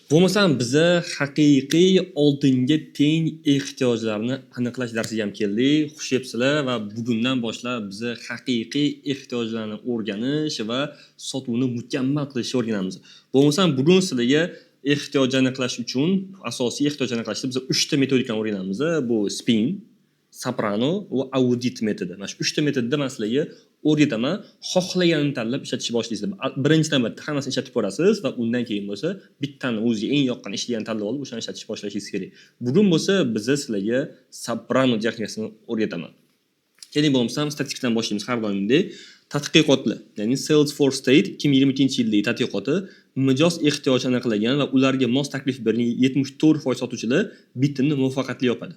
Bo'lmasam biza haqiqiy oltinga teng ehtiyojlarni aniqlash darsiga ham keldik. Xush kelibsizlar va bugundan boshlab biza haqiqiy ehtiyojlarni o'rganish va sotuvni mukammal qilishni o'rganamiz. Bo'lmasam bugun sizlarga ehtiyoj aniqlash uchun asosiy ehtiyoj aniqlashda biz 3 ta metodikani o'rganamiz. Bu SPIN, Soprano va audit metodi. Mana shu 3 ta metodda man sizlarga o'rgataman. Xohlaganini tanlab ishlatishni boshlaysizlar. Birinchi navbatda hammasini ishlatib ko'rasiz va undan keyin bo'lsa bittani o'ziga eng yoqqan ishlaganini tanlab olib, o'shani ishlatishni boshlashingiz kerak. Bugun bo'lsa biza sizlarga Soprano texnikasini o'rgataman. Keling, bo'lmasam statistikadan boshlaymiz har doimgidek. Tadqiqotlar, ya'ni Salesforce State 2022-yildagi tadqiqoti: mijoz ehtiyoji aniqlagan va ularga mos taklif bergan 74% sotuvchilar bitimni muvaffaqiyatli yopadi.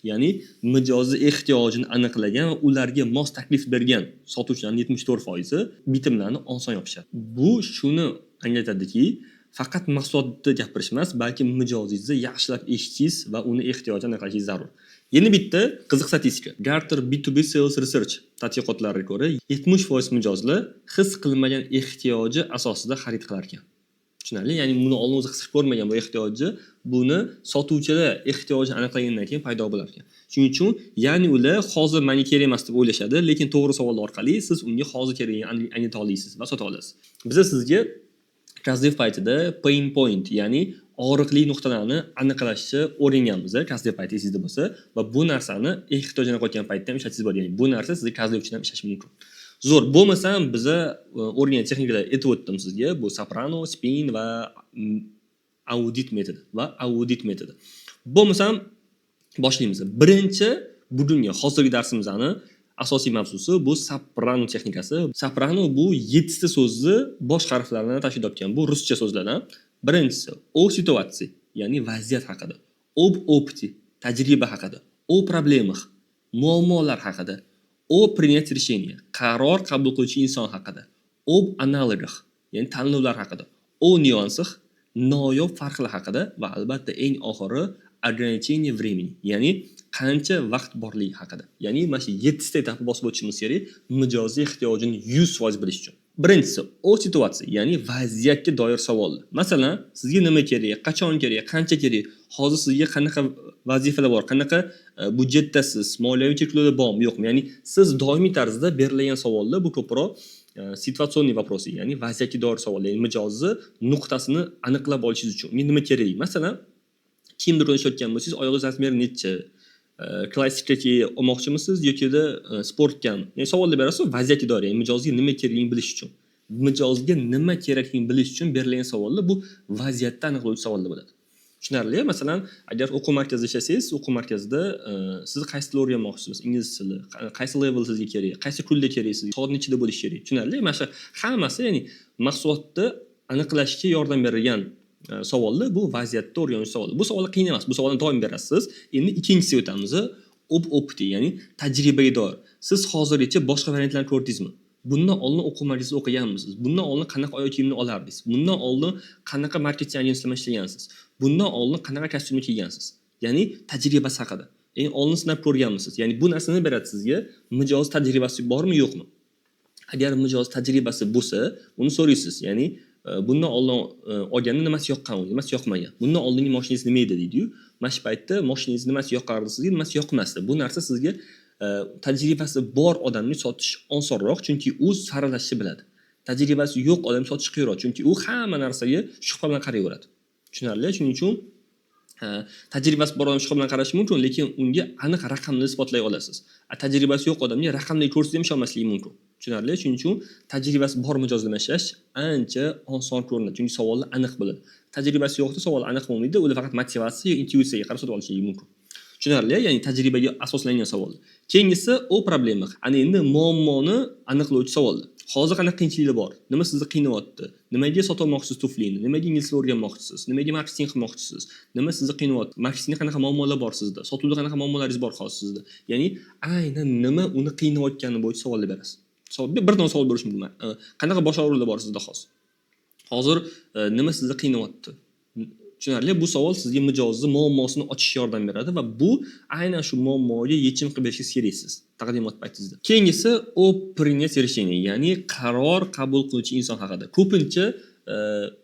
Ya'ni mijozni ehtiyojini aniqlagan va ularga mos taklif bergan sotuvchilarning 74%i bitimlarni oson yopishadi. Bu shuni anglatadiki, faqat mahsulotni gapirish emas, balki mijozingizni yaxshilab eshitishingiz va uni ehtiyojini aniqlashingiz zarur. Yana bitta qiziq statistika. Gartner B2B Sales Research tadqiqotlariga ko'ra, 70% mijozlar his qilmagan ehtiyoji asosida xarid qilar ekan. Tushunarli? Ya'ni buni oldin o'zi his qilib ko'rmagan bu ehtiyoji, buni sotuvchilar ehtiyojini aniqlagandan keyin paydo bo'lar ekan. Shuning uchun, ya'ni ular hozir menga kerak emas deb o'ylashadi, lekin to'g'ri savol orqali siz unga hozir kerakligini anglata olasiz va sota olasiz. Biza sizga кастдев paytida pain point, ya'ni og'riqli nuqtalarni aniqlashni o'rganganmiz, кастдев payti esingizda bo'lsa, va bu narsani ehtiyojini aniqlayotgan paytda ham ishlatishingiz bo'ladi. Ya'ni bu narsa sizga кастдев uchun ham ishlashi mumkin. Zo'r. Bo'lmasam biza o'rgangan texnikalar aytib o'tdim sizga. Bu Soprano, SPIN va audit metodi va audit metodi. Bo'lmasam boshlaymiz. Birinchi bugungi hozirgi darsimizni asosiy mavzusi bu Soprano texnikasi. Soprano bu yettita so'zni bosh harflarini tashkil topgan. Bu ruscha so'zlardan. Birinchisi о ситуации, ya'ni vaziyat haqida. Об опыте, tajriba haqida. О проблемах, muammolar haqida. О принятии решения, qaror qabul qiluvchi inson haqida. Об аналогах, ya'ni tanlovlar haqida. О нюансах, noyob farqlar haqida va albatta eng oxiri ограничение времени, ya'ni qancha vaqt borligi haqida. Ya'ni mana shu yettita etapni bosib o'tishimiz kerak mijozni ehtiyojini 100% bilish uchun. Birinchisi о ситуации, ya'ni vaziyatga doir savollar. Masalan, sizga nima kerak, qachon kerak, qancha kerak, hozir sizga qanaqa vazifalar bor, qanaqa byudjetdasiz, moliyaviy cheklovlar bormi, yo'qmi? Ya'ni siz doimiy tarzda berilgan savollar bu ko'proq ситуационный вопросы, ya'ni vaziyatga doir savollar, ya'ni mijozni nuqtasini aniqlab olishingiz uchun. Unga nima kerak? Masalan, kiyim do'konida ishlayotgan bo'lsangiz, oyog'ingiz размер i nechi? Klassika olmoqchimisiz yokida sportgami? Ya'ni savollar berasiz vaziyatga doir, ya'ni mijozga nima kerakligini bilish uchun. Mijozga nima kerakligini bilish uchun berilgan savollar bu vaziyatni aniqlovchi savollar bo'ladi. Tushunarli? Masalan, agar o'quv markazida ishlasangiz, o'quv markazida siz qaysi tilni o'rganmoqchisiz? Ingliz tili, qaysi level sizga kerak, qaysi kunda kerak sizga, soat nechida bo'lishi kerak? Tushunarli? Mana shu hammasi, ya'ni mahsulotni aniqlashga yordam beradigan savollar bu vaziyatni o'rganish savoli. Bu savollar qiyin emas. Bu savolni doim berasiz. Endi ikkinchisiga o'tamiz. Об опыте, ya'ni tajribaga doir. Siz hozirgacha boshqa variantlarni ko'rdingizmi? Bundan oldin o'quv markazida o'qiganmisiz? Bundan oldin qanaqa oyoq kiyimni olardingiz? Bundan oldin qanaqa marketing agentstvom bilan ishlagansiz? Bundan oldin qanaqa kostyumni kiygansiz? Ya'ni tajribasi haqida. Ya'ni oldin sinab ko'rganmisiz? Ya'ni bu narsa nima beradi sizga? Mijoz tajribasi bormi, yo'qmi? Agar mijoz tajribasi bo'lsa, uni so'raysiz. Ya'ni bundan oldin olganda nimasi yoqqan unga, nimasi yoqmagan? Bundan oldingi moshinangiz nima edi deydi-yu. Mana shu paytda moshinangiz nimasi yoqardi sizga, nimasi yoqmasdi? Bu narsa sizga tajribasi bor odamga sotish osonroq, chunki u saralashni biladi. Tajribasi yo'q odamga sotish qiyinroq, chunki u hamma narsaga shubha bilan qarayveradi. Tushunarli? Shuning uchun tajribasi bor odam shubha bilan qarashi mumkin, lekin unga aniq raqamni isbotlay olasiz. A tajribasi yo'q odamga raqamni ko'rsangiz ham ishonmasligi mumkin. Tushunarli? Shuning uchun tajribasi bor mijoz bilan ishlash ancha oson ko'rinadi, chunki savollar aniq bo'ladi. Tajribasi yo'qda savol aniq bo'lmaydi, ular faqat motivatsiya, intuitsiyaga qarab sotib olishligi mumkin. Tushunarli? Ya'ni tajribaga asoslangan savol. Keyingisi о проблемах. Ana endi muammoni aniqlovchi savollar. Hozir qanaqa qiyinchiliklar bor? Nima sizni qiynayapti? Nimaga sotolmoqchisiz tuflini? Nimaga ingliz tilini o'rganmoqchisiz? Nimaga marketing qilmoqchisiz? Nima sizni qiynayapti? Marketingda qanaqa muammolar bor sizda? Sotuvda qanaqa muammolaringiz bor hozir sizda? Ya'ni aynan nima uni qiynayotgani bo'yicha savollar berasiz. Bir dona savol berish mumkin. Qanaqa bosh og'riqlar bor sizda hozir? Hozir nima sizni qiynayapti? Tushunarli? Bu savol sizga mijozni muammosini ochishga yordam beradi va bu aynan shu muammoga yechim qilib berishingiz kerak siz taqdimot paytingizda. Keyingisi о принятии решения, ya'ni qaror qabul qiluvchi inson haqida. Ko'pincha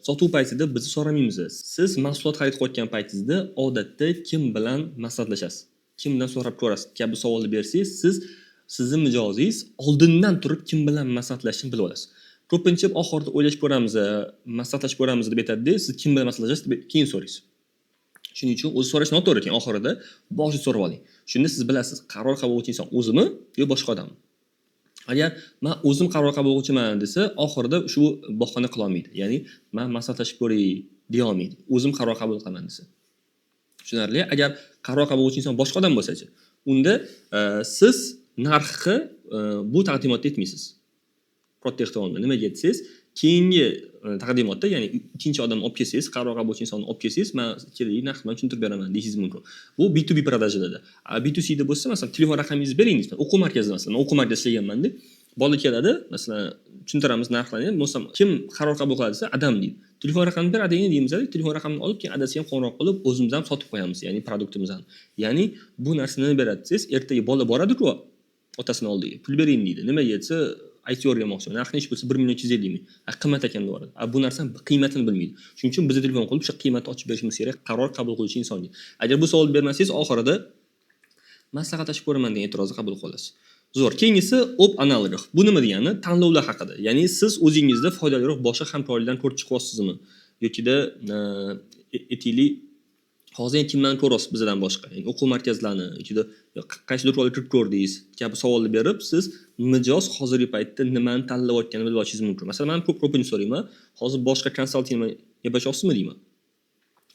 Sotuv paytida biz so'ramaymiz. Siz mahsulot xarid qilayotgan paytingizda odatda kim bilan maslahatlashasiz, kim bilan so'rab ko'rasiz kabi savolni bersangiz, siz, sizni mijozingiz oldindan turib kim bilan maslahatlashishni bilib olasiz. Ko'pincha oxirida o'ylashib ko'ramiz, maslahatlashib ko'ramiz deb aytadida, siz kim bilan maslahatlashasiz deb keyin so'raysiz. Shuning uchun o'zi so'rash noto'g'ri ekan, oxirida boshida so'rab oling. Shunda siz bilasiz, qaror qabul qiluvchi inson o'zimi yo boshqa odammi. Agar man o'zim qaror qabul qiluvchiman desa, oxirida shu bahona qilolmaydi, ya'ni man maslahatlashib ko'ray deyolmaydi, o'zim qaror qabul qilaman desa. Tushunarli. Agar qaror qabul qiluvchi inson boshqa odam bo'lsachi, unda siz narxni bu taqdimotda aytmaysiz katta ehtimol bilan. Nimaga desangiz, keyingi taqdimotda, ya'ni ikkinchi odamni olib kelsangiz, qaror qabul qiluvchi insonni olib kelsangiz, man keling, narx bilan tushuntirib beraman deyishingiz mumkin. Bu B2B продажа larda. B2Cda bo'lsa, masalan, telefon raqamingizni bering deysiz. O'quv markazida, masalan, man o'quv markazida ishlaganmanda, bola keladi, masalan, tushuntiramiz narxlarni. Bo'lmasam, kim qaror qabul qiladi desa, adam deydi. Telefon raqamini ber adangga deymiz, telefon raqamini olib, keyin adasiga ham qo'ng'iroq qilib, o'zimiz ham sotib qo'yamiz, ya'ni produktimizni. Ya'ni bu narsa nima beradi desangiz, ertaga bola boradiku otasini oldiga, pul bering deydi. Nimaga desa, IT o'rganmoqchiman, narxi nechi bo'lsa, 1 350 000. A, qimmat ekan deb yuboradi. A bu narsani qiymatini bilmaydi. Shuning uchun biza telefon qilib o'sha qiymatni ochib berishimiz kerak qaror qabul qiluvchi insonga. Agar bu savolni bermasangiz, oxirida maslahatlashib ko'raman degan e'tirozni qabul qilasiz. Zo'r. Keyingisi об аналогах. Bu nima degani? Tanlovlar haqida, ya'ni siz o'zingizda foydaliroq boshqa hamkorliklarni ko'rib chiqyapsizmi yokida aytaylik, hozir endi kimlarni ko'ryapsiz bizdan boshqa, ya'ni o'quv markazlarini yokida qaysi do'konga kirib ko'rdingiz kabi savolni berib, siz mijoz hozirgi paytda nimani tanlayotganini bilib olishingiz mumkin. Masalan, man ko'p, ko'pincha so'rayman: hozir boshqa konsalting gaplashyapsizmi deyman.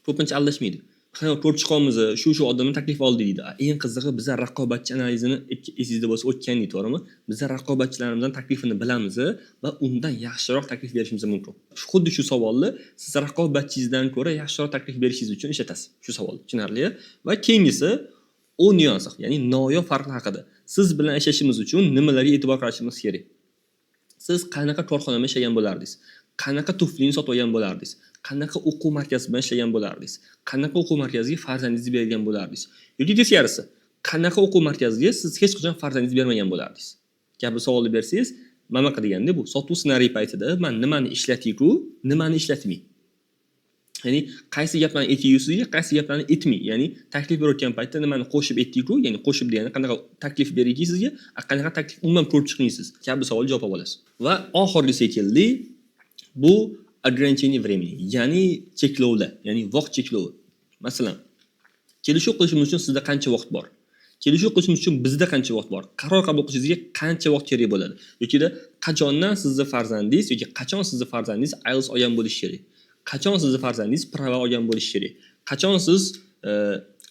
Ko'pincha aldashmaydi. Ha, ko'rib chiqyapmiz, shu shu odamdan taklif oldik deydi. Eng qizig'i, biza raqobatchi analizini, esingizda bo'lsa, o'tgandik, to'g'rimi? Biza raqobatchilarimizdan taklifini bilamiz va undan yaxshiroq taklif berishimiz mumkin. Xuddi shu savolni siz raqobatchingizdan ko'ra yaxshiroq taklif berishingiz uchun ishlatasiz shu savolni. Tushunarli. Va keyingisi о нюансах, ya'ni noyob farqlar haqida. Siz bilan ishlashimiz uchun nimalarga e'tibor qilishimiz kerak? Siz qanaqa korxonada ishlagan bo'lardingiz? Qanaqa tuflini sotib olgan bo'lardingiz? Qanaqa o'quv markazi bilan ishlagan bo'lardingiz? Qanaqa o'quv markaziga farzandingizni bergan bo'lardingiz? Yoki teskarisi, qanaqa o'quv markaziga siz hech qachon farzandingizni bermagan bo'lardingiz kabi savolni bersangiz, mana bunaqa deganda, bu sotuv ssenariy paytida man nimani ishlatayku, nimani ishlatmay, ya'ni qaysi gaplarni aytayu sizga, qaysi gaplarni aytmay, ya'ni taklif berayotgan paytda nimani qo'shib aytdikku, ya'ni qo'shib degani qanaqa taklif berayki sizga, a qanaqa taklif umuman ko'rib chiqmaysiz kabi savol javob olib olasiz. Va oxirgisiga keldik, bu ограничение времени, ya'ni cheklovlar, ya'ni vaqt cheklovi. Masalan, kelishuv qilishimiz uchun sizda qancha vaqt bor? Kelishuv qilishimiz uchun bizda qancha vaqt bor? Qaror qabul qilishingizga qancha vaqt kerak bo'ladi? Yokida qachondan sizni farzandingiz yoki qachon sizni farzandingiz IELTS olgan bo'lishi kerak? Qachon sizni farzandingiz права olgan bo'lishi kerak? Qachon siz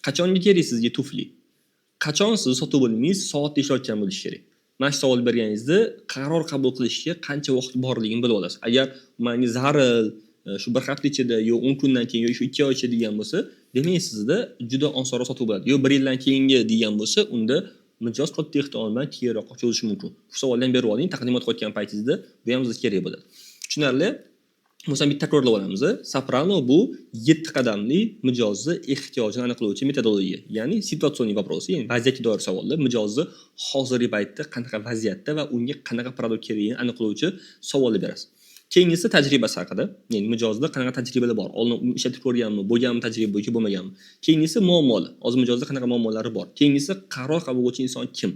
qachonga kerak sizga tufli? Qachon siz sotuv bo'limingiz soatda ishlayotgan bo'lishi kerak? Mana shu savol berganingizda qaror qabul qilishga qancha vaqt borligini bilib olasiz. Agar manga zaril shu bir hafta ichida yo 10 kundan keyin yo shu 2 oy ichida degan bo'lsa, demak, sizda juda osonroq sotuv bo'ladi. Yo bir yildan keyingi degan bo'lsa, unda mijoz katta ehtimol bilan keyinroqqa cho'zishi mumkin. Shu savolni ham berib oling taqdimot qilayotgan paytingizda, bu ham bizga kerak bo'ladi. Tushunarli. Bo'lmasa bitta takrorlab olamiz. Soprano bu yetti qadamli mijozni ehtiyojini aniqlovchi metodologiya, ya'ni ситуационный вопросы, ya'ni vaziyatga doir savollar, mijozni hozirgi paytda qanaqa vaziyatda va unga qanaqa продукт kerakligini aniqlovchi savollar berasiz. Keyingisi tajribasi haqida, ya'ni mijozda qanaqa tajribalar bor, oldin ishlatib ko'rganmi, bo'lganmi tajriba yoki bo'lmaganmi. Keyingisi muammolar, hozir mijozda qanaqa muammolari bor. Keyingisi qaror qabul qiluvchi inson kim.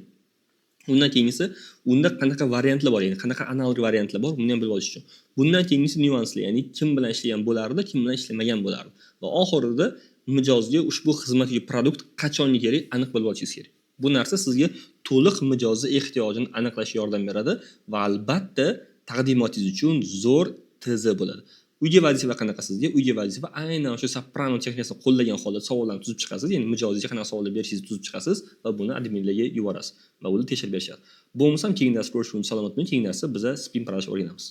Undan keyingisi unda qanaqa variantlar bor, ya'ni qanaqa analog variantlar bor, buni ham bilib olish uchun. Bundan keyingisi nyuanslar, ya'ni kim bilan ishlagan bo'lardi, kim bilan ishlamagan bo'lardi. Va oxirida mijozga ushbu xizmat yoki продукт qachonga kerak, aniq bilib olishingiz kerak. Bu narsa sizga to'liq mijozni ehtiyojini aniqlashga yordam beradi va albatta taqdimotingiz uchun zo'r ТЗ bo'ladi. Uyga vazifa qanaqa sizga? Uyga vazifa aynan o'sha soprano texnikasini qo'llagan holda savollarni tuzib chiqasiz, ya'ni mijozga qanaqa savollar berishingizni tuzib chiqasiz va buni adminlarga yuborasiz va ular tekshirib berishadi. Bo'lmasam, keyingi dars ko'rishguncha salomat bo'ling. Keyingi darsda biza спин продаж o'rganamiz.